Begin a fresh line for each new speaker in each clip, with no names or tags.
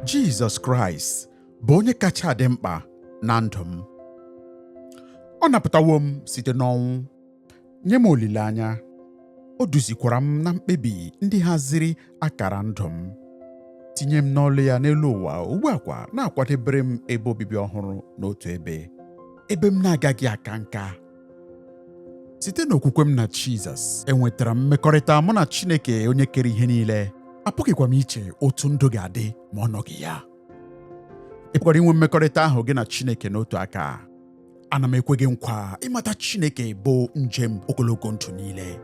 Jizọs Kraịst bụ onye kacha dị mkpa na ndụ m. Ọ napụtawo m site n'ọnwụ, nye m olileanya. O duzikwara m na mkpebi ndị haziri akara ndụ m, tinye m n'ọlụ ya n'elu ụwa ugbu a kwa na-akwadebere m ebe obibi ọhụrụ n'otu ebe, ebe m na-agaghị aka nka. Site n'okwukwe m na Jizọs, enwetara m mmekọrịta mụ na Chineke onye kere ihe niile. Apụghịkwa m iche otu ndụ ga-adị ma ọ nọghị ya. Ị pụkwara inwe mmekọrịta ahụ gị na Chineke n'otu aka. Ana m ekwe gị nkwa, ịmata Chineke bụ njem ogologo ndụ niile.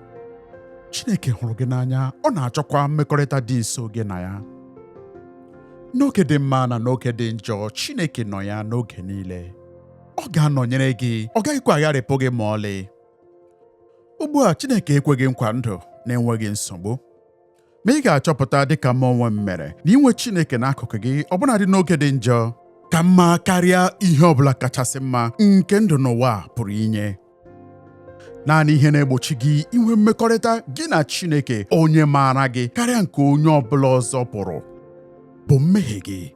Chineke hụrụ gị n'anya, ọ na-achọkwa mmekọrịta dị nso gị na ya. N'oge dị mma na n'oge dị njọ, Chineke nọ ya n'oge niile. Ọ ga-anọnyere gị, ọ gaghịkwa agharịpụ gị ma ọlị. Ugbu a, Chineke ekweghị nkwa ndụ na-enweghị nsogbu. Ma ị ga-achọpụta dịka m onwe m mere na inwe Chineke n'akụkụ gị ọbụnadị n'oge dị njọ ka mma karịa ihe ọbụla kachasị mma nke ndụ n'ụwa pụrụ inye. Naanị ihe na-egbochi gị inwe mmekọrịta gị na Chineke onye maara gị karịa nke onye ọbụla ọzọ pụrụ bụ mmehie gị.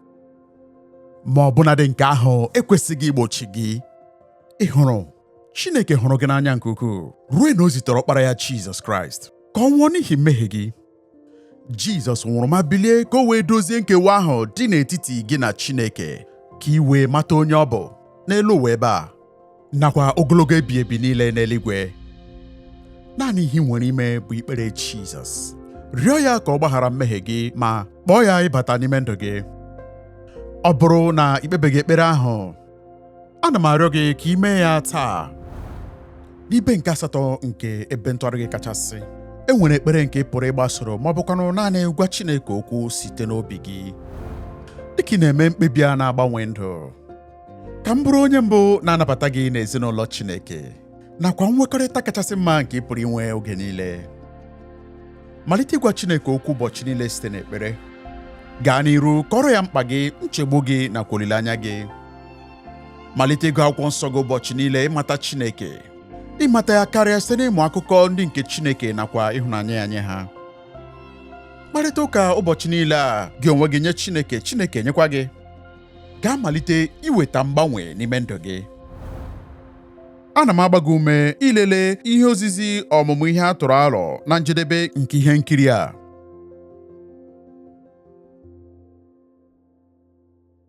Ma ọbụnadị nke ahụ ekwesịghị igbochi gị. Ị hụrụ, Chineke hụrụ gị n'anya nke ukwuu ruo na o zitere ọkpara ya Jizọs Kraịst ka ọ nwụọ n'ihi mmehie gị. Jizọs nwụrụ ma bilie ka o wee dozie nkewa ahụ dị n'etiti gị na Chineke, ka ị wee mata onye ọ bụ n'elu ụwa ebe a nakwa ogologo ebi ebi niile n'eluigwe. Naanị ihe ị nwere ime bụ ikpere Jizọs, rịọ ya ka ọ gbaghara mmehie gị ma kpọọ ya ịbata n'ime ndụ gị. Ọ bụrụ na i kpebeghị ekpere ahụ, ana m arịọ gị ka ị mee ya taa. N'ibe nke asatọ nke ebe ntụgharị gị kachasị, e nwere ekpere nke ị pụrụ ịgbasoro ma ọ bụkwanụ naanị gwa Chineke okwu site n'obi gị dịka ị na-eme mkpebi a na-agbanwe ndụ. Ka m bụrụ onye mbụ na-anabata gị n'ezinụlọ Chineke nakwa nwekọrịta kachasị mma nke ị pụrụ inwe oge niile. Malite ịgwa Chineke okwu ụbọchị niile site n'ekpere. Gaa n'iru kọrọ ya mkpa gị, nchegbu gị nakwa olileanya gị. Malite ịgụ akwụkwọ nsọ gị ụbọchị niile ịmata Chineke, ịmata ya karịa site n'ịmụ akụkọ ndị nke Chineke nakwa ịhụnanya ya nye ha. Mkparịta ụka ụbọchị niile a gị onwe gị nye Chineke, Chineke enyekwa gị, ga-amalite iweta mgbanwe n'ime ndụ gị. Ana m agba gị ume ilele ihe ozizi ọmụmụ ihe a tụrụ aro na njedebe nke ihe nkiri a.